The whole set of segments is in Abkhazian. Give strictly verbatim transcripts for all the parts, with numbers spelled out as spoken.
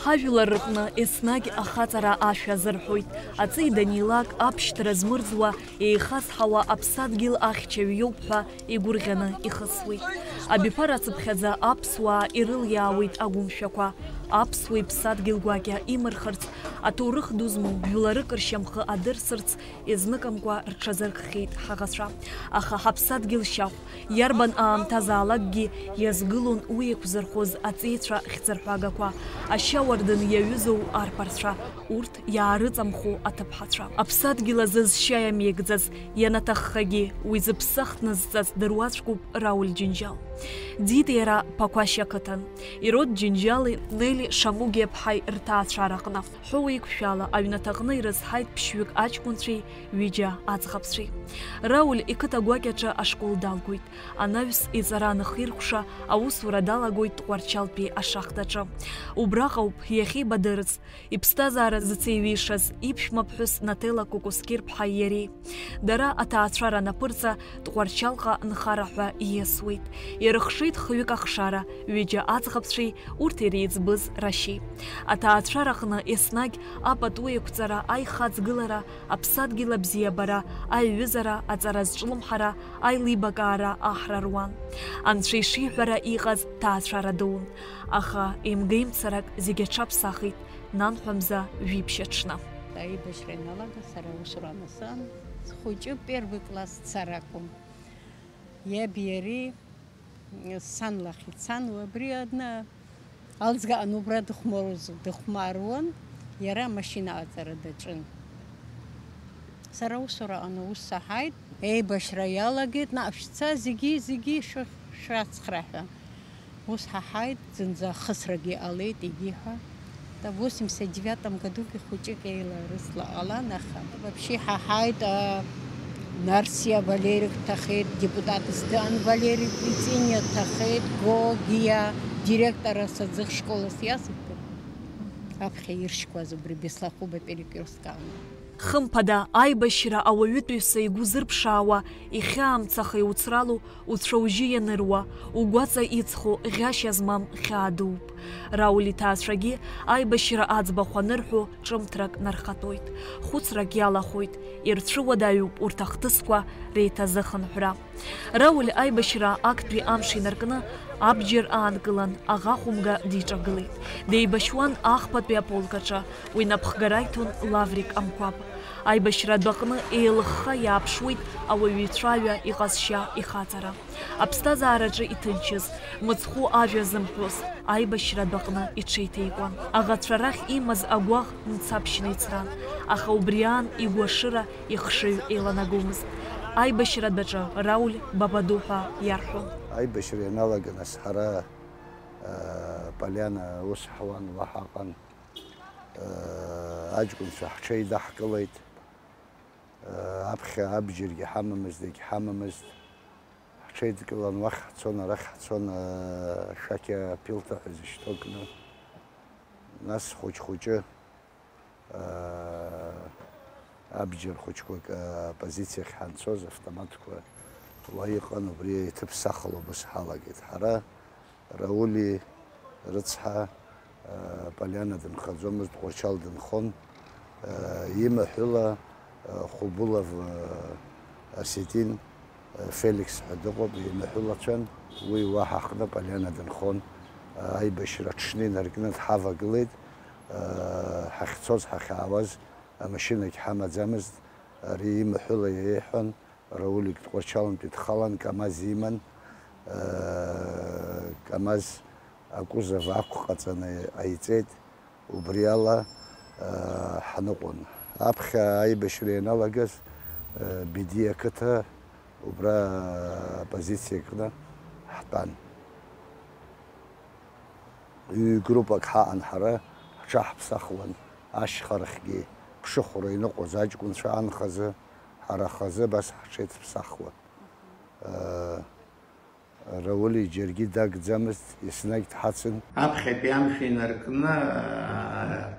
Ҳажәлар рҟны еснагь ахаҵара ашәа азырҳәоит. Аҵеи данилак, аԥшьҭра змырӡуа, еихазҳауа аԥсадгьыл ахьчаҩ иоуп ҳәа игәырӷьаны ихысуеит. Абиԥара цыԥхьаӡа аԥсуаа ирылиаауеит агәымшәақәа. Аԥсуа иԥсадгьыл гәакьа имырхырц, аҭоурых ду змоу жәларык ршьамхы адырсырц, изныкымкәа рҽазыркхьеит ҳаӷацәа. Аха ҳаԥсадгьыл шьахә, иарбан аамҭазаалакгьы иазгылон уи еиқәзырхоз аҵеицәа хьӡырҳәагақәа, ашьауардын иаҩызоу арԥарцәа, урҭ иаарыҵамхо аҭыԥҳацәа. Аԥсадгьыл азы зшьа иамеигӡаз, ианаҭаххагьы уи зыԥсы ахҭназҵаз дыруаӡәкуп Рауль Џьынџьал. Диит иара Ԥақәашь ақыҭан. Ирод Џьынџьали Нели Шамугиаԥҳаи рҭаацәараҟны. Ҳәоу еиқәшәала, аҩнаҭаҟны ирызҳаит ԥшьҩык аҷкәынцәеи ҩыџьа аӡӷабцәеи. Рауль иқыҭа гәакьаҿы ашкол далгоит. Анаҩс иҵара анахиркәша, аусура далагоит Тҟәарчалтәи ашахтаҿы. Убраҟа ауп иахьеибадырыз, иԥсҭазаара зыцеиҩишаз иԥшәма ԥҳәыс Нателла Кәыкәыскьыр-ԥҳаи иареи. Дара аҭаацәара анаԥырҵа, Тҟәарчалҟа нхара ҳәа ииасуеит. Ирыхшеит хҩык ахшара, ҩыџьа аӡӷабцәеи урҭ иреиҵбыз рашьеи. Аҭаацәараҟны еснагь апату еиқәҵара, аихаҵгылара, аԥсадгьыл абзиабара, аиҩызара, аҵара зҿлымҳара, аилибакаара аҳра руан. Анцәа ишиҳәара иҟаз ҭаацәара дуун. Аха еимга-имцарак зегь аҽаԥсахит, нанҳәа мза жәиԥшь аҽны. Аибашьра ианалага сара аусура анасыҟам, схәыҷы первый класс дцар акәын. Иаби иареи сан лахь ицан, уи абри адна алҵга аҟны убра дыхәмаруаз, дыхәмаруан, иара амашьына аҟаҵара даҿын. Сара аусура аҟны ус саҳаит, еибашьра иалагеит, наҟ шәца, зегьы, зегьы шәы-, шәрацхраа ҳәа. Ус ҳаҳаит, зынӡа ахысрагьы ҟалеит, егьи ҳәа. Да, восемьдесят девятом году-гьы хәыҷык еиларысла ҟалан, аха вообще ҳаҳаит, а, Нарсиа Валери дҭахеит, депутат Сдиан Валери, Квициниа дҭахеит, Гогиа, директорас аӡыхь школас иасыԥдыр. Аԥхьа иршьқәаз убри Беслахәыба Перекрестк аҟны. Хымԥада, аибашьра ауаҩытәыҩса игәы зырԥшаауа, ихьаамцаха иуцралоу, уцәа-ужьы ианыруа, угәаҵа иҵхо ӷьашьа змам хьаа дууп. Рауль иҭаацәагьы аибашьра аӡбахә анырҳәо ҿымҭрак нархатәоит, хәыцрак иалахәоит, ирцәыуадаҩуп урҭ ахҭысқәа реиҭазыхынҳәра. Рауль аибашьра актәи амш инаркны абџьар аанкылан, аӷа хәымга диҿагылеит. Деибашьуан ахԥатәи аполк аҿы, уи напхгара иҭон Лаврик Амқәаб. Аибашьратә аҟны еилыхха иааԥшуеит ауаҩы ицәаҩа, иҟазшьа, ихаҵара. Аԥсҭазаараҿы иҭынчыз, мыцхәы ажәа зымҳәоз, аибашьратә аҟны иҽеиҭеикуан. Аӷацәа рахь имаз агәаӷ мцаԥшьны ицран, аха убри аан игәашыра ихшыҩ еиланагомызт. Аибашьратә аҿы Рауль Бабаду ҳәа иарҳәон. Аибашьра ианалага, нас, ҳара, э, Полиана ус ҳауан, уа ҳаҟан. Аҷкәынцәа ҳҽеидаҳкылеит. Аԥхьа абџьаргьы ҳамамызт, егьҳамамызт. Ҳҽеидкылан, уахь ҳцон, арахь ҳцон, ашәақь аԥилҭа ҳәа изышьҭоу кны. Нас хәыҷ-хәыҷы, абџьар хәыҷқәак апозициахь ҳанцоз, автоматқәа уа иҟан, убри иҭыԥ сахалон, ус ҳалагеит ҳара. Раули рыцҳа, э, Полиана дынхаӡомызт, Тҟәарчал дынхон. Э, имаҳәыла, э, Хубулов, э, осетин, э, Феликс ҳәа дыҟоуп, имаҳәылацәан, уи уа ҳаҟны Полиана дынхон. Э, аибашьра аҽны инаркны дҳавагылеит. Э, ҳахьцоз, ҳахьаауаз амашьынагь ҳамаӡамызт. Ари имаҳәыла иеиҳәон. Раулик Тҟәарчалнтәи дхалан, КамАЗ иман, э, КамАЗ акузов ақәҟаҵаны ҟаиҵеит, убри ала, э, ҳныҟәон. Аԥхьа аибашьра ианалагаз, э, Бедиа ақыҭа убра апозициа кны ҳтәан. Ҩ-группак ҳаҟан ҳара, ҳҽаҳԥсахуан, ашьхарахьгьы ԥшыхәра иныҟәоз аҷкәынцәа анхазы, ҳара хазы абас ҳҽеиҭԥсахуан. Э, Рауль џьаргьы дагӡамызт, еснагь дҳацын. Аԥхьатәи амш инаркны, аа,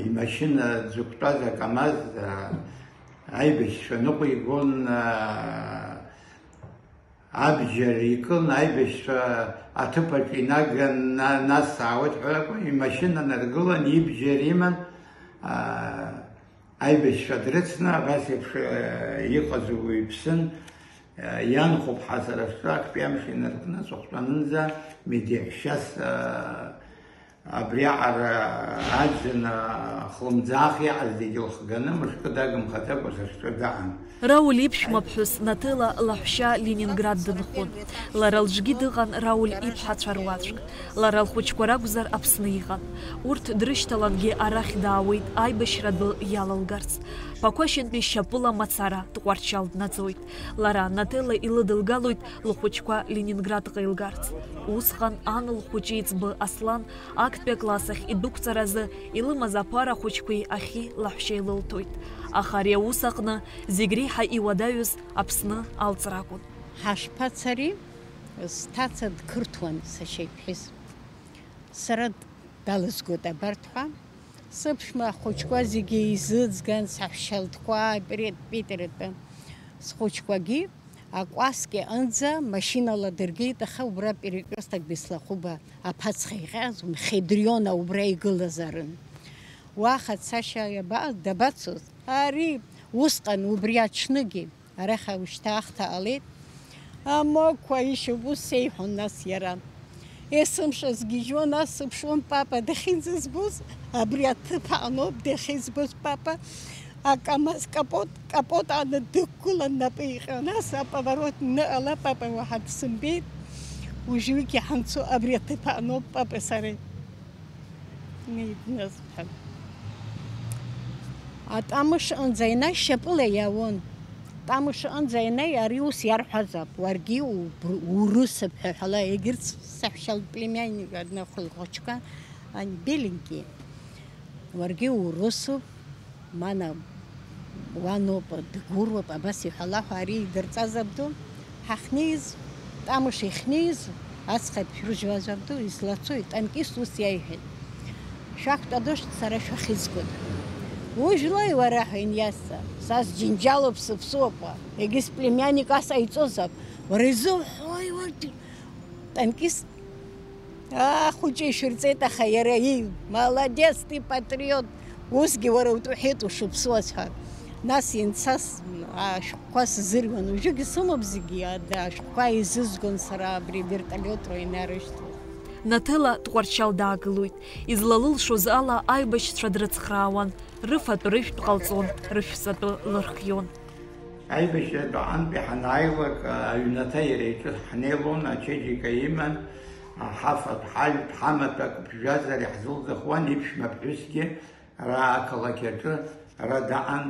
имашьына дзықәтәаз акамаз, аа, аибашьцәа ныҟәигон, аа, абџьар икын, аибашьцәа аҭыԥаҿ инаган, на-, нас аауеит ҳәа акәын, имашьына наргылан, ибџьар иман, аа, аибашьцәа дрыцны, абас еиԥш, аа, иҟаз уаҩԥсын, аа, ианхәыԥҳа сара сҿы актәи амш инаркны, аҵыхәтәанынӡа медеҳәшьас, аа, абриаҟара аӡын, хлымӡаах иҟаз зегьы лхганы, мышкы дагымхаӡакәа сара сҿы даан. Рауль иԥшәма ԥҳәыс Наҭела лаҳәшьа Ленинград дынхон. Лара лҿгьы дыҟан Рауль иԥҳацәа руаӡәк. Лара лхәыҷқәа ракәзар Аԥсны иҟан. Урҭ дрышьҭалангьы арахь даауеит аибашьра адәы иалалгарц. Ԥақәашьынтәи шьапыла мацара Тҟәарчал днаӡоит. Лара Наҭела илыдылгалоит лхәыҷқәа Ленинградҟа илгарц. Усҟан ан лхәыҷы иӡбы Аслан актәи акласс ахь идәықәҵаразы илымаз аԥара хәыҷқәеи ахьи лаҳәшьеи лылҭоит. Аха ари аус аҟны зегь реиҳа иуадаҩыз Аԥсны алҵра акәын. Ҳашԥацари? Сҭаца дқырҭуан, сашьа иԥҳәыс. Сара далызгоит абарҭ ҳәа. Сыԥшәма ахәыҷқәа зегьы еизыӡган, саҳәшьа лтәқәа, Пре-, Питер атәы. Схәыҷқәагьы акәасқьа аҟынӡа машьынала дыргеит, аха убра перекресток Беслахәыба аԥацха иҟьаз, Мхедриона убра игылазаарын. Уаха цашьа иаба-, дабацоз? Ари усҟан убри аҽныгьы. Арахь ушьҭа ахҭа ҟалеит. Амоқәа ишьоуп, ус сеиҳәон нас иара. Есымша сгьежьуан, ас сыԥшуан, папа дахьынӡазбоз, абри аҭыԥ аҟноуп дахьызбоз папа, акамаз капот, капот ааны дықәгылан напы иҟьан, ас аповорот ныҟала папа уаҳа дсымбеит, уажәыгьы ҳанцо абри аҭыԥ аҟноуп папа сареи. Неидназҳәа. Атамыш аҟынӡа инаи шьапыла иаауан. Тамыш аҟынӡа инаи ари ус иарҳәазап, уаргьы убр-, урысуп ҳәа ҳәала, егьырҭ саҳәшьа лплемянник адна хәылхәыҷқәа, ани беленькие. Уаргьы урысуп, мана уаноуп, дгәыруп, абас иҳәала ҳәа ари идырҵаз абду. Ҳахьнеиз, Тамыш ихьнеиз, аҵх иԥжәаз абду излацои, танкист ус иаиҳәеит, шәақәтәа дышт сара шәахьызгоит. Ужәлои уара ҳәа иниасҵа, са сџьынџьалоуп, сыԥсуоуп ҳәа, егьыс племянник ас ҟаиҵозаап, уара изуҳәои уаргьы? Танкист, аа, хәыҷы ишәырҵеит, аха иара ии, молодец, ты патриот, усгьы уара утәы уҳәеит ушыԥсуаз ҳәа. Нас инцас ашәҟәқәа сзыруан, уажәыгь сымоуп зегьы, ада, ашәҟәқәа еизызгон сара абри авертолиотра инарышьҭуа. Наҭела Тҟәарчал даагылоит. Излалылшоз ала аибашьцәа дрыцхраауан, рыфатә-рыжәтә ҟалҵон, рышәҵатәы лырхион. Аибашьратә аҟынтәи ҳанааилак, аҩнаҭа иара иҿы ҳнеилон, ачеиџьыка иман, ҳафатә, ҳажәтә, ҳамаҭәа ак ԥжәазар иаҳзылӡахуан, иԥшәма ԥҳәысгьы ара ақалақь аҿы ара даҟан,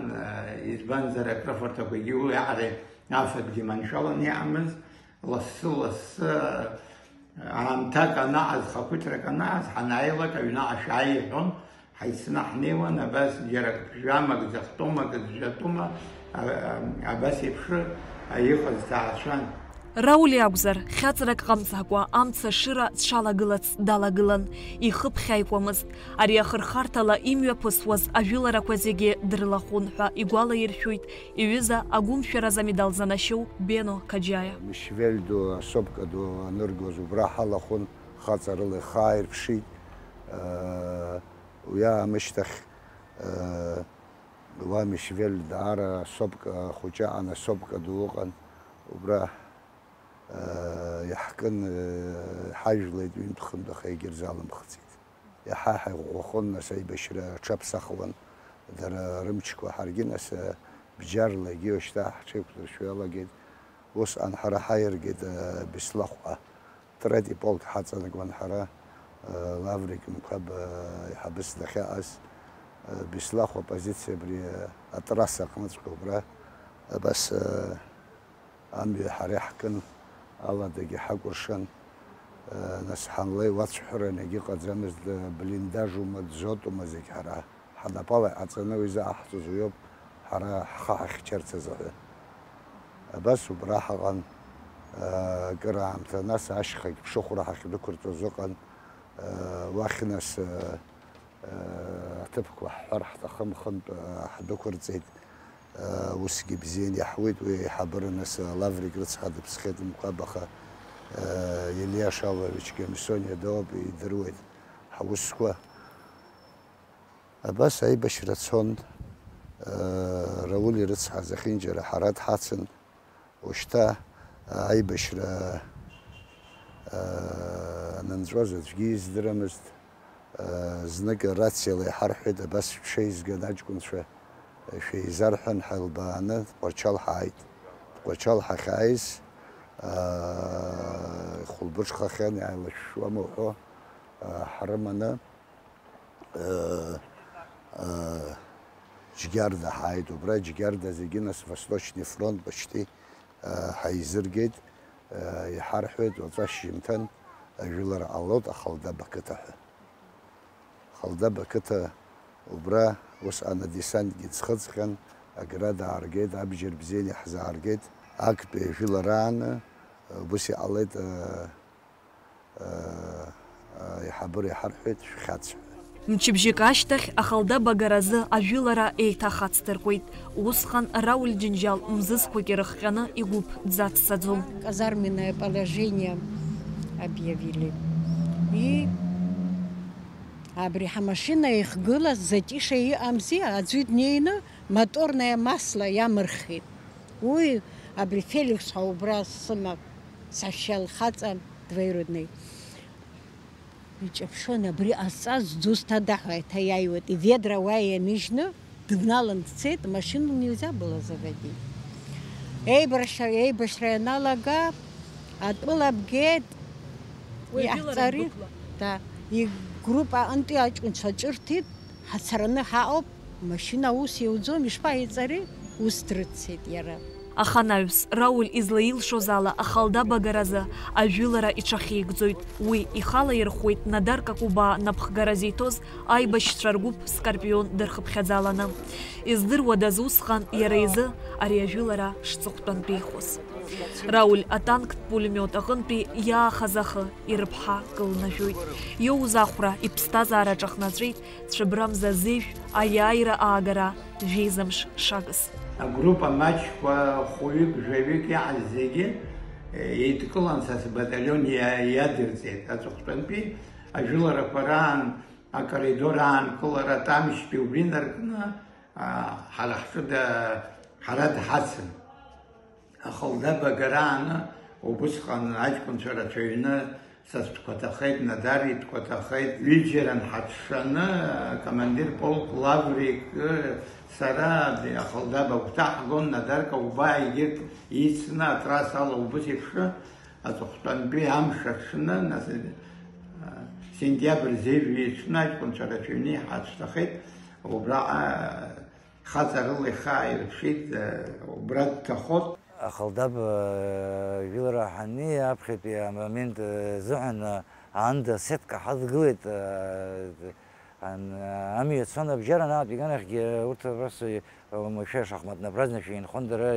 избанзар, акрыфарҭақәагьы уи аҟара афатәгьы маншәаланы иҟамызт, лассы-лассы, аамҭак анаҟаз, хақәиҭрак анаҟаз, ҳанааилак аҩнаҟа шәааи иҳәон, ҳаицны ҳнеиуан, абас џьара ак ԥжәамак, ӡахтәымак, ӡәӡәатәымак, а-, а-, абас еиԥш, а, иҟаз ҭаацәан. Рауль иакәзар, хьаҵрак ҟамҵакәа, амца ашыра дшалагылац далагылан, ихы ԥхьаикуамызт. Ари ахырхарҭала имҩаԥысуаз ажәыларақәа зегьы дрылахәын ҳәа игәалаиршәоит иҩыза агәымшәараз амедал занашьоу Бено Қаџьаиа. Мишвел ду, асопка ду аныргоз убра ҳалахәын, хаҵарыла ихы ааирԥшит. Уи аамышьҭахь, уа Мишвел даара асопка хәыҷы аан, асопка ду ыҟан, убра иаҳкын, ҳажәлеит ҩынтә-хынтә, аха егьырзалымхӡеит. Иаҳа ҳаиӷәӷәахон, нас аибашьра аҽаԥсахуан дара рымчқәа, ҳаргьы, нас, бџьарлагьы уажәшьҭа ҳҽеиқәдыршәо иалагеит. Усҟан ҳара ҳаиаргеит, Беслахәҟа. Третий полк ҳаҵанакуан ҳара, Лаврик Мқәаб аиҳабыс дахьаҟаз, Беслахәа апозициа абри, атрасса аҟныҵәҟьа убра, абас, амҩа ҳара иаҳкын, аладагьы ҳакәыршан, нас ҳанлеи уацәҳәаран егьыҟаӡамызт, блиндажума, дзотума, зегь ҳара ҳнапала иҟаҵаны уи заҟаҳҵоз уиоуп, ҳара ҳхы ҳахьчарц азыҳәан. Абас убра ҳаҟан. Акыраамҭа нас ашьхагь ԥшыхәра ҳахьдәықәырҵоз ыҟан. Уахь нас аҭыԥқәа ҳҳәар ҳҭахым, хынтә ҳдәықәырҵеит. Усгьы бзиан иаҳуеит, уи аиҳабыра нас Лаврик рыцҳа дыԥсхьеит, мқәаб, аха Елиа Шалвович Гемсониа доуп, идыруеит ҳаусқәа. Абас аибашьра цон, Рауль ирыцҳа зехьынџьара ҳара дҳацын. Ушьҭа аибашьра анынҵәоз аӡәгьы издырамызт. Знык рациала иҳарҳәеит, абас шәҽеизган аҷкәынцәа, шәеизарҳәан, ҳаилбааны Тҟәарчал ҳааит. Тҟәарчал ҳахьааиз, хәылбыҽхахьан, иааилашәшәуама уҳәо, ҳрыманы, Џьгьарда ҳааит, убра Џьгьарда зегьы нас Восточный фронт почти ҳаизыргеит, иҳарҳәеит, уаҵәы ашьжьымҭан ажәылара ҟалоит Ахалдаба қыҭа ҳәа. Ахалдаба қыҭа убра усҟан адесантгьы ӡхыҵхьан, аграда ааргеит, абџьар бзианы иаҳзааргеит. Актәи ажәыларааны убыс иҟалеит. Аиҳабыра иҳарҳәеит, шәхьаҵ ҳәа. Мчыбжьык ашьҭахь Ахалдаба агаразы ажәылара еиҭах ацдыркуеит. Усҟан Рауль Џьынџьал мзызқәак ирыхҟьаны игәыԥ дзацҵаӡом. Казарменное положение объявили. И абри ҳамашьына иахьгылаз Затиша иҟамзи, аӡәы днеины моторное масло иамырхит. Уи абри Феликс ҳәа убра сымак, сашьа лхаҵа, двоюродный. Иҿаԥшуан, абри ҟазҵаз дызусҭада ҳәа, еиҭа иааиуеит. Иведра уа ианыжьны, дыбналан дцеит, машину нельзя было заводить. Еибашьра, еибашьра ианалага, атәыла бгеит, уи иаҳҵари, да, игруппа аҟынтәи аҷкәынцәа ҿырҭит, ҳацараны ҳаҟоуп, машина ус иуӡом, ишԥаиҵари? Ус дрыццеит иара. Аханаҩс Рауль излаилшоз ала, Ахалдаба агаразы ажәылара иҽахьигӡоит. Уи ихала ирхәуеит Надар Какубаа напхгара зиҭоз аибашьцәа ргәыԥ Скорпион дырхыԥхьаӡаланы. Издыруадаз усҟан иара изы ари ажәылара шҵыхәтәантәихоз. Рауль атанктә пулемиот аҟынтәи иаахаз ахы ирыԥҳа кылнажәоит. Иоуз ахәра иԥсҭазаара аҿахнаҵәеит, цәыбрамза зежә аиааира аагара жәеизамш шагыз. Агруппа маҷқәа хәҩык, жәаҩык иаҳаз зегьы, е, еидкылан, са сбаталион иа-, иадырҵеит. Аҵыхәтәантәи ажәыларақәа раан, акоридор аанкылара, Тамшьтәи убри инаркны, а, ҳара ҳҿы да-, ҳара дҳацын. Ахалдаба агарааны убысҟан аҷкәынцәа рацәаҩны са стәқәа ҭахеит, Надар итәқәа ҭахеит. Ҩыџьаран ҳаҽшаны, акомандир полк Лаврик, сара, Ахалдаба агәҭа ҳгон, Надар Какубаа егьырҭ ицны атрассала убыс еиԥш аҵыхәтәантәи амш аҽны, нас, сентиабр зежә иаҽны аҷкәынцәа рацәаҩны иҳацәҭахеит. Убраҟа Хаҵарыла ихы ааирԥшит, убра дҭахот. Ахалдаба жәылара ҳаннеи аԥхьатәи амомент азыҳәан аанда асетка ҳадгылеит. Ан-, амҩа цон абжьара, наҟтә иганахьгьы урҭ абас, уамашәа шахматнообразнашәа инхон дара,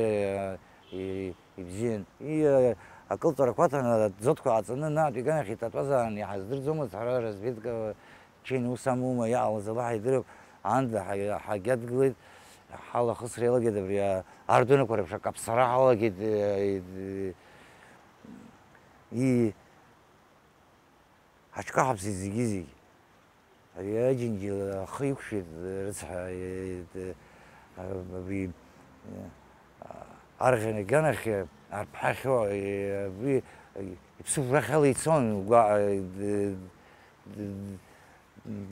и-, ибзиан. И-, акылҵарақәа аҭаны, адзотқәа ааҵаны, наҟтә иганахь иҭатәазаарын, иҳаздырӡомызт ҳара разведка. Чеин ус амоума, иҟалаз Аллаҳ идырп, аанда ҳа-, ҳагьадгылеит, ҳалахысра иалагеит абри, а, ардәынақәа реиԥш акаԥсара ҳалагеит, э, э, и-, ҳаҽкаҳаԥсеит зегьы-зегь. Ари аџьынџьыл ахы иқәшәеит, э, рыцҳа, э, э, абри, э, арӷьарагьанахь, э, арԥҳахьоу, э, абри, э, иԥсыхәрахьала ицон, гәа-, э, д-,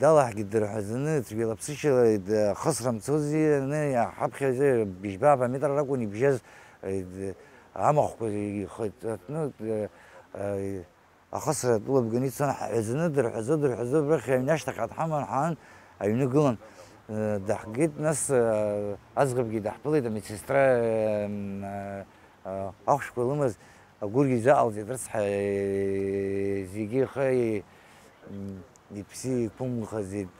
Далаҳгеит дырҳәазаны, цәгьала-ԥсышьала, д-, ахысра мцози, аны, ҳаԥхьаӡа быжьба-ааба метр ракәын ибжьаз, д-, амахәқәа ихы ҭатәны, д-, ахысра атәыла бганы ицон, ҳҳәазаны, дырҳәазо, дырҳәазо, абрахь аҩны ашьҭахь дҳаман ҳаан, аҩны гылан. Даҳгеит, нас, аӡӷабгьы даҳԥылеит, амедсестра, ахәшәқәа лымаз, агәыргьежь заҟалҵеит, рыцҳа, зегьы ихы, м, иԥсы иқәымхаӡеит,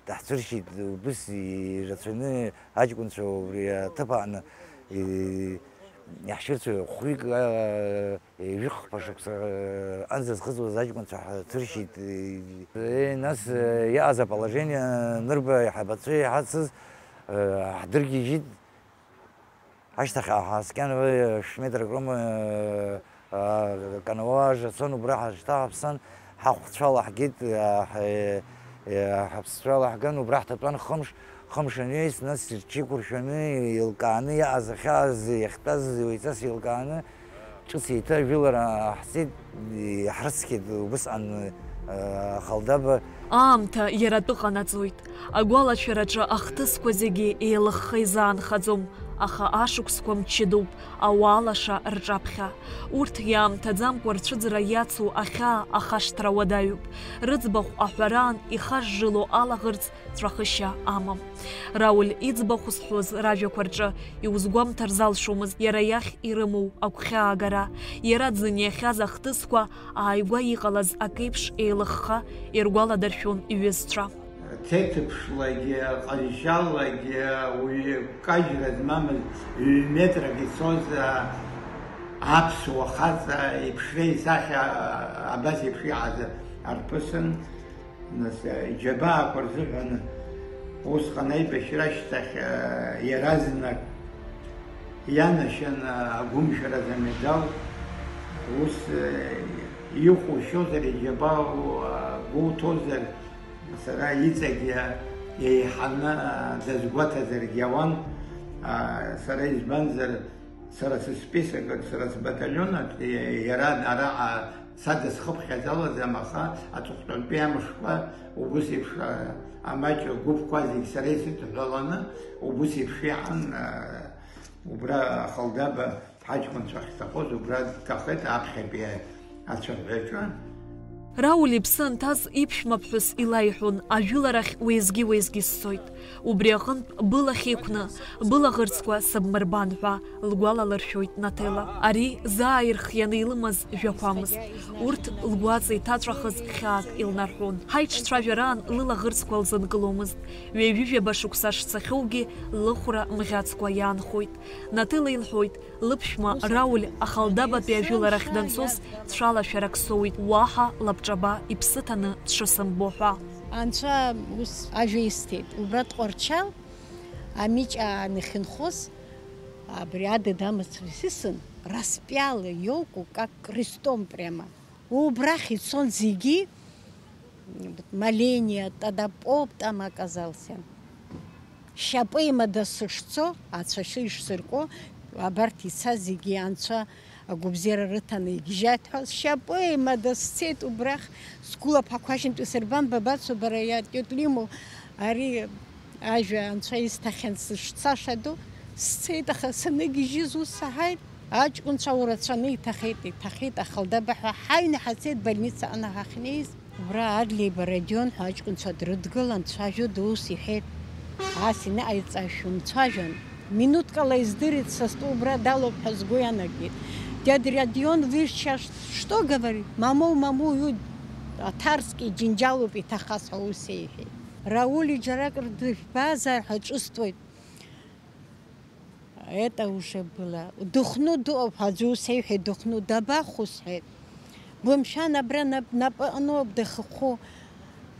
даҳцәыршьит, убыс ирацәаны аҷкәынцәа убри аҭыԥ аҟны, и-, Иаҳшьырцәоу хәҩык, аа, ҩышықәса шықәса, аа, анӡа зхыҵуаз аҷкәынцәа ҳҭыршьит. Е, нас, е, иааз аположение анырба, аиҳабацәа иҳацыз, е, ҳдыргьежьит. Ашьҭахь ҳааскьан, уи шә-метрак роума, аа, Канауа ажра цон, убра ҳашҭаҳаԥсан, ҳахәцәа лаҳгеит, аа, ҳа-, е, ҳаԥсцәа лаҳган, убра ҳҭатәан хымш, хымш анҩеис, нас рҽеиқәыршәаны, еилкааны иааз ахьааз, иахьтәаз уаҩҵас еилкааны, ҿыц еиҭа ажәылара ҳцеит, иҳрыцқьеит убысҟан, аа, Ахалдаба. Аамҭа иара атәы ҟанаҵоит. Агәалашәараҿы ахҭысқәа зегьы еилыхха изаанхаӡом, аха ашықәсқәа мчыдоуп, ауаа лаша рҿаԥхьа. Урҭ иаамҭаӡамкәа рцәыӡра иацу ахьаа ахашҭра уадаҩуп. Рыӡбахә аҳәараан ихажжыло алаӷырӡ ҵәахышьа амам. Рауль иӡбахә зҳәоз ражәақәа рҿы иузгәамҭар залшомызт иара иахь ирымоу агәхьаагара. Иара дзыниахьаз ахҭысқәа ааигәа иҟалаз акеиԥш еилыхха иргәаладаршәон иҩызцәа. Ҭеҭыԥшлагьы, ҟазшьалагьы, уи кажьра змамыз, ҩ-метрак ицоз, а, аԥсуа хаҵа иԥшреи исахьа, а, абас еиԥш иҟаз арԥысын. Нас, а, иџьабаақәа рзыҳәан усҟан аибашьра ашьҭахь, а, иаразнак ианашьан, а, агәымшәараз амедал. Ус, а, иҟәушьозар, иџьабаа, а, гәоуҭозар, сара иҵегьы еиҳаны, а, дазгәаҭазаргьы ауан, а, сара избанзар, сара сысписок аҿы, сара сбаталион аҿы, иара араҟа са дысхыԥхьаӡалаӡам, аха аҵыхәтәантәи амшқәа убыс еиԥш, а, амаҷ гәыԥқәа зегь сара исыдҳәаланы, убыс еиԥш иҟан, а, убра Ахалдаба. Ҳаҷкәынцәа ахьҭахоз убра дҭахеит, аԥхьатәи ацәаҳәаҿы. Рауль иԥсы анҭаз иԥшәмаԥҳәыс илаиҳәон, ажәыларахь уеизгьы-уеизгьы сцоит. Убри аҟынтә былахь еиқәны, былаӷырӡқәа сыбмырбан ҳәа лгәалалыршәоит Нателла. Ари заа ирхианы илымаз жәақәамызт. Урҭ лгәаҵа иҭаҵәахыз хьаак илнарҳәон. Ҳаиҿцәажәараан лылаӷырӡқәа лзынкыломызт. Ҩажәижәаба шықәса шцахьоугьы лыхәра мӷьацкәа иаанхоит. Нателла илҳәоит, лыԥшәма Рауль Ахалдабатәи ажәыларахь данцоз цәалашәарак соуит, уаҳа лабҿаба иԥсы ҭаны дшысымбо ҳәа. Анцәа ус ажәа исҭеит, убра Тҟәарчал амиҷ аанахьынхоз, абри адыд амаҵ исысын, распяла елку, как крестом прямо. Убрахь ицон зегьы, моление, тогда поп там оказался. Шьапеимада сышцо, ацәашьы ишсырку, абарҭ ицаз зегьы анцәа агәабзиара рыҭаны игьежьааит ҳәа, шьапеимада сцеит убрахь, сгәылаԥҳақәа ашьынтә исырбан, бабацо бара, иатәиот лимоу, ари ажәа анцәа исҭахьан сышцаша ду, сцеит, аха саныгьежьыз ус саҳаит. Аҷкәынцәа урацәаны иҭахеит, иҭахеит, Ахалдаба ҳәа ҳаҩны ҳацеит, больница аҟны ҳахьнеиз. Убра Адлеиба Родион ҳәа аҷкәынцәа дрыдгылан, дцәажәо ус иҳәеит. Ас иныҟаиҵашәа умцәажәан, минуҭкала издырит, са стәы убра далоуп ҳәа сгәы ианагеит. Дядя Родион, вы сейчас что говорите? Мамоу, мамоу, иу, аҭарскьа иџьынџьалоуп иҭахаз ҳәа ус иҳәеит. Рауль, џьарак рдыжәбазар ҳәа ҿысҭуеит. Это уже было. Дыхәны дыҟоуп ҳәа аӡәы ус иҳәеит, дыхәны дабахәо сҳәеит. Бымшәан, абра нап-, напы аноуп дыххәы.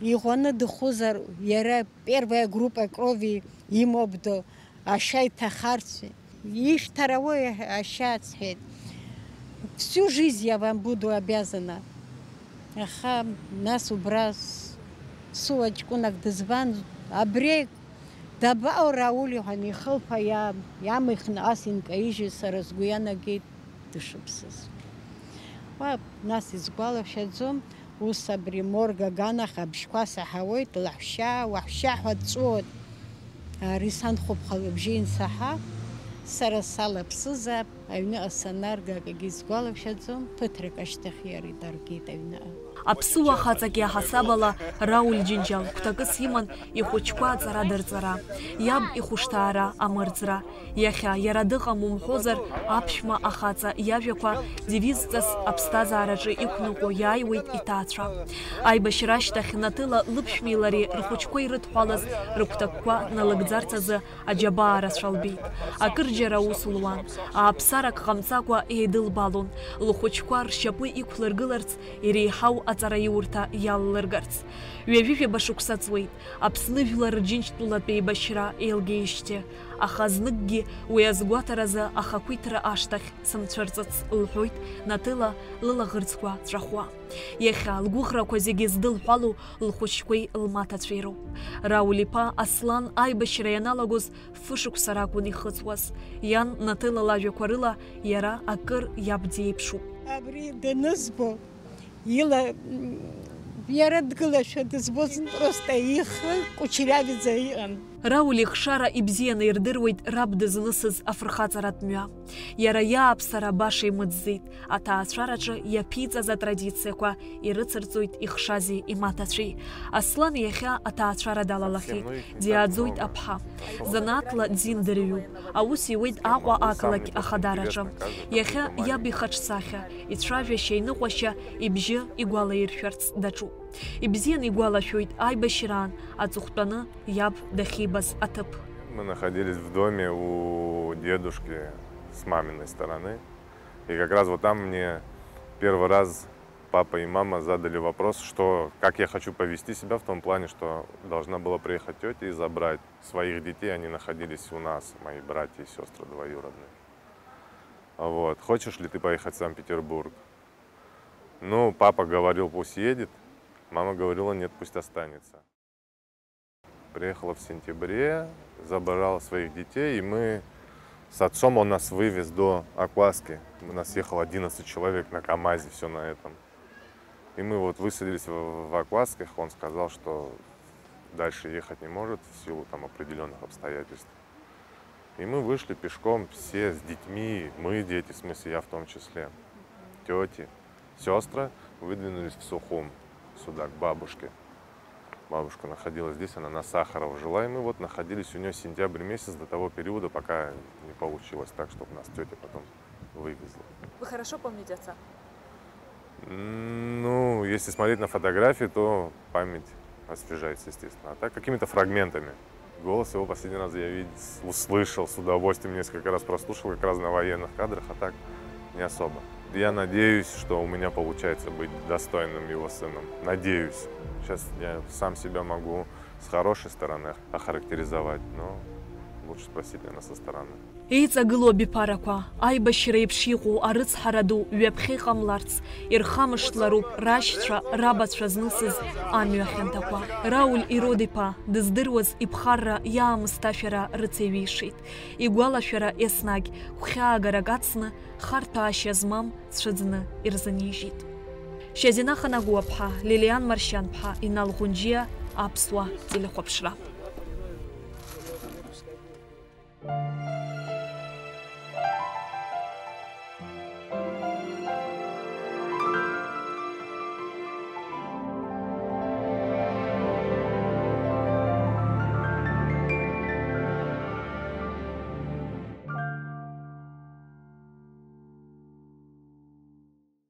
Иӷәаны дыхәызар, иара первая группа крови имоуп ду, ашьа иҭахарц. Ишәҭарауеи ашьа, сҳәеит. Всю жизнь я вам буду обязана. Аха нас убра с-, сыуа ҷкәынак дызбан, абри Дабаҟоу Рауль, иҳәан, ихылԥа иа-, иамихны ас инкаижьыз сара сгәы ианагеит дышыԥсыз. Уа, нас исгәалашәаӡом, ус абри морг аганахь абжьқәа саҳауеит, лаҳәшьа, уаҳәшьа ҳәа дҵәуоит. Ари санхәыԥха лыбжьы инсаҳа, сара салаԥсызаап, аҩныҟа санарга акгьы исгәалашәаӡом, ԥыҭрак ашьҭахь иара даргеит аҩныҟа. Аԥсуа хаҵак иаҳасаб ала Рауль Џьынџьал гәҭакыс иман ихәыҷқәа аҵара дырҵара, иаб ихәышҭаара амырӡра. Иахьа иара дыҟам умҳәозар, аԥшәма ахаҵа иажәақәа девизҵас аԥсҭазаараҿы иқәныҟәо иааиуеит иҭаацәа. Аибашьра ашьҭахь Наҭыла лыԥшәмеи лареи рхәыҷқәа ирыдҳәалаз рыгәҭакқәа налыгӡарц азы аџьабаа рацәа лбеит. Акырџьара аус луан, ааԥсарак ҟамҵакәа еидылбалон, лхәыҷқәа ршьапы иқәлыргыларц иреиҳау аҵараиурҭа иаллыргарц. Ҩажәижәаба шықәса ҵуеит, Аԥсны жәлар рџьынџьтәылатә еибашьра еилгеижьҭеи, аха зныкгьы уи азгәаҭаразы ахақәиҭра ашҭахь сымцәырҵыц, лҳәоит Наҭыла лылаӷырӡқәа ҵәахуа. Иахьа лгәыӷрақәа зегьы здылҳәалоу лхәыҷқәеи лмаҭацәеи роуп. Рауль иԥа Аслан аибашьра ианалагоз фышықәса ракәын ихыҵуаз. Иан Наҭыла лажәақәа рыла иара акыр иаб диеиԥшуп. Абри данызбо, ила, м, иара дгылашәа дызбозын, просто ихы кучерявиӡа иҟан. Рауль ихшара ибзианы ирдыруеит раб дызнысыз афырхаҵаратә мҩа. Иара иааԥсара баша имыӡӡеит, аҭаацәараҿы иаԥиҵаз атрадициақәа ирыцырҵоит ихшази имаҭацәеи. Аслан иахьа аҭаацәара далалахьеит, диааӡоит аԥҳа. Занааҭла дзиндырҩуп, аус иуеит Аҟәа ақалақь ахадараҿы. Иахьа иаб ихаҿсахьа, ицәажәашьа-иныҟәашьа ибжьы игәалаиршәарц даҿуп. Ибзианы игәалашәоит аибашьраан аҵыхәтәаны иаб дахьибаз аҭыԥ. Мы находились в доме у дедушки с маминой стороны. И как раз вот там мне первый раз папа и мама задали вопрос, что, как я хочу повести себя в том плане, что должна была приехать тётя и забрать своих детей, они находились у нас, мои братья и сёстры двоюродные. Вот. Хочешь ли ты поехать в Санкт-Петербург? Ну, папа говорил, пусть едет, мама говорила, нет, пусть останется. Приехала в сентябре, забрала своих детей, и мы с отцом, он нас вывез до Акваски. У нас ехало одиннадцать человек на КамАЗе, всё на этом. И мы вот высадились в, в Аквасках, он сказал, что дальше ехать не может в силу там определённых обстоятельств. И мы вышли пешком все с детьми, мы дети, в смысле, я в том числе, тёти, сёстры, выдвинулись в Сухум, сюда, к бабушке. Бабушка находилась здесь, она на Сахарова жила, и мы вот находились у неё сентябрь месяц до того периода, пока не получилось так, чтобы нас тётя потом вывезла. Вы хорошо помните отца? М, ну, если смотреть на фотографии, то память освежается, естественно. А так, какими-то фрагментами. Голос его последний раз я вид-, услышал с удовольствием, несколько раз прослушал, как раз на военных кадрах, а так не особо. Я надеюсь, что у меня получается быть достойным его сыном. Надеюсь. Сейчас я сам себя могу с хорошей стороны охарактеризовать, но лучше спросить, наверное, со стороны. Еиҵагылоу абиԥарақәа, аибашьра еиԥш иҟоу арыцҳара ду ҩаԥхьа иҟамларц, ирхамышҭлароуп рашьцәа, рабацәа знысыз амҩа хьанҭақәа. Рауль Ирод-иԥа дыздыруаз иԥхарра иаамысҭашәара рыцеиҩишеит. Игәалашәара еснагь гәхьаагарак ацны, харҭәаашьа змам цәыӡны ирзынижьит. Шьазина Ханагәаԥҳа, Лилиан Маршьанԥҳа, Инал Ӷәынџьиа, Аԥсуа телехәаԥшра.